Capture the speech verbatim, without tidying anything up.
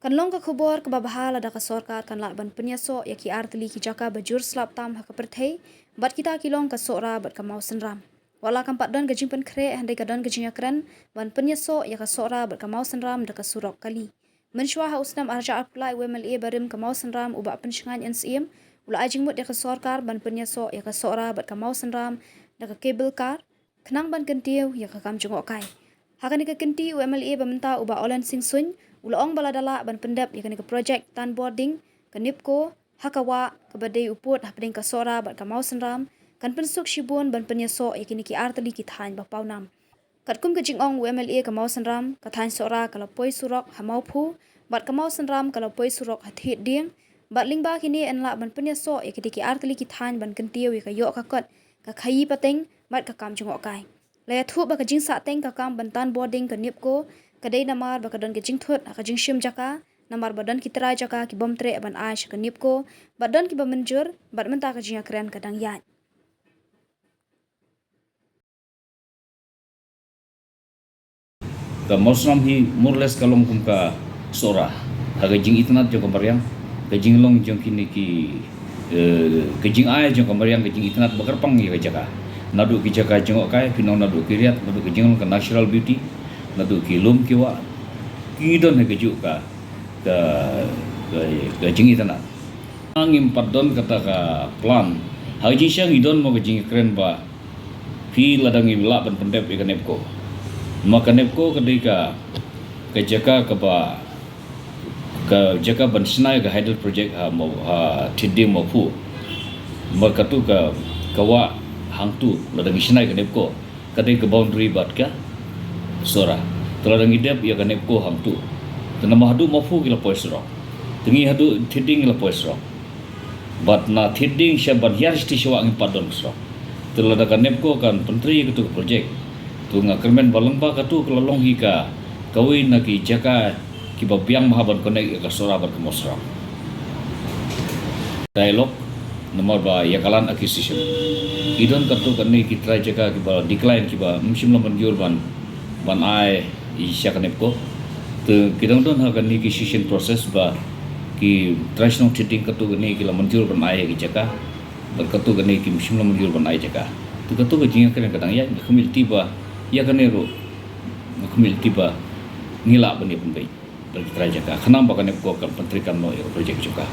Kan long ka khubor kaba bha lada ka sorkar kan lah ban pynïasoh ïa ki artylli ki jaka ba jur slap tam ha ka pyrthei, bad kita ki long ka Sohra bad ka Mawsynram. Wat la kam pat don ka jingpynkhreh, hynrei ka don ka jingïakren ban pynïasoh ïa ka Sohra bad ka Mawsynram da ka surok kali. Mynshuwa ha u snem arhajar arphew lai, u M L A barim ka Mawsynram, u Bah Pynshngaiñ N Syiem, u la ai jingmut ïa ka sorkar ban pynïasoh ïa ka Sohra bad ka Mawsynram da ka cable car, khnang ban kyntiew ïa ka kam jngohkai. Ha kane ka kynti, u M L A ba mynta, u Bah Olen Singh Suin, u la ong ba lada lah ban pyndep ïa kane ka projek tan bording ka NEEPCO ha ka wah kaba dei u pud hapdeng ka Sohra bad ka Mawsynram, kan pynsuk shibun ban pynïasoh ïa kine ki artylli ki thaiñ ba pawnam. Katkum ka jingong u M L A ka Mawsynram, ka thaiñ Sohra ka la poi surok ha Mawphu, bad ka Mawsynram ka la poi surok ha Thied Dieng, bad lyngba kine yn lah ban pynïasoh ïa kine ki artylli ki thaiñ ban kyntiew ïa ka ïoh ka kot, ka khaïi pateng, bad ka kam jngohkai. La ïathuh ba ka jingsahteng ka kam ban tan bording ka NEEPCO ka dei namar ba ka don ka jingthut ha ka jingshim jaka, namar ba don ki trai jaka ki bym treh ban ai sha ka NEEPCO, bad don kiba mynjur, bad mynta ka jingïakren ka dang ïaid. Ka Mawsynram hi more or less ka long kum ka Sohra ha ka jingitynnad jong ka mariang, ka jinglong jong kine ki, eh, ka jingai jong ka mariang, ka jingitynnad ba kyrpang ïa ka jaka. Naduh ki jaka jngohkai, pynban naduh ki riat, naduh ki jinglong ka natural beauty, naduh ki lum ki wah, ki don ha ka juh ka, ka, ka, ka jingitynnad. Ngim pat don kata ka plan. Ha ka jingshisha ngi don mo ka jingkren ba phi lada ngi lah ban pyndep ïa ka NEEPCO. Ma ka NEEPCO ka dei ka, ka jaka kaba, ka jaka ban shna ïa ka hydel project ha Maw-, ha Thied Dieng Mawphu. Ma katu ka, ka wah hangtu lada ngi shna ïa ka NEEPCO, ka dei ka boundary bad ka Sohra. Te lada ngi dep ïa ka NEEPCO hangtu, te namar haduh Mawphu ki la poi surok, te ngi haduh Thied Dieng ngi la poi surok. Bad na Thied Dieng sha ban hiar sha shuwa ngim pat don surok. Te lada ka NEEPCO kan pyntreikam ïa katu ka projek, te nga kyrmen ba lyngba katu ka la long hi ka, kawei na ki jaka kiba biang bha ban connect ïa ka Sohra bad ka Mawsynram. Dialogue, namar ba ïa ka land acquisition, ki don katto katne ki trai jaka kiba decline, kiba ym shym la mynjur ban, ban ai sha ka NEEPCO. Te ki dang don ha kane ka decision process ba ki trai shnong Thied Dieng katto katne ki la mynjur ban ai ïa ki jaka, bad katto katne kim shym la mynjur ban ai jaka. Te katto ka jingkren ka dang ïaid, nga khmih lynti ba ïa kane ruh, nga khmih lynti ba ngi lah ban ïa pynbeit bad ki trai jaka, khnang ba ka NEEPCO kan pyntreikam noh ïa ka projek jong ka.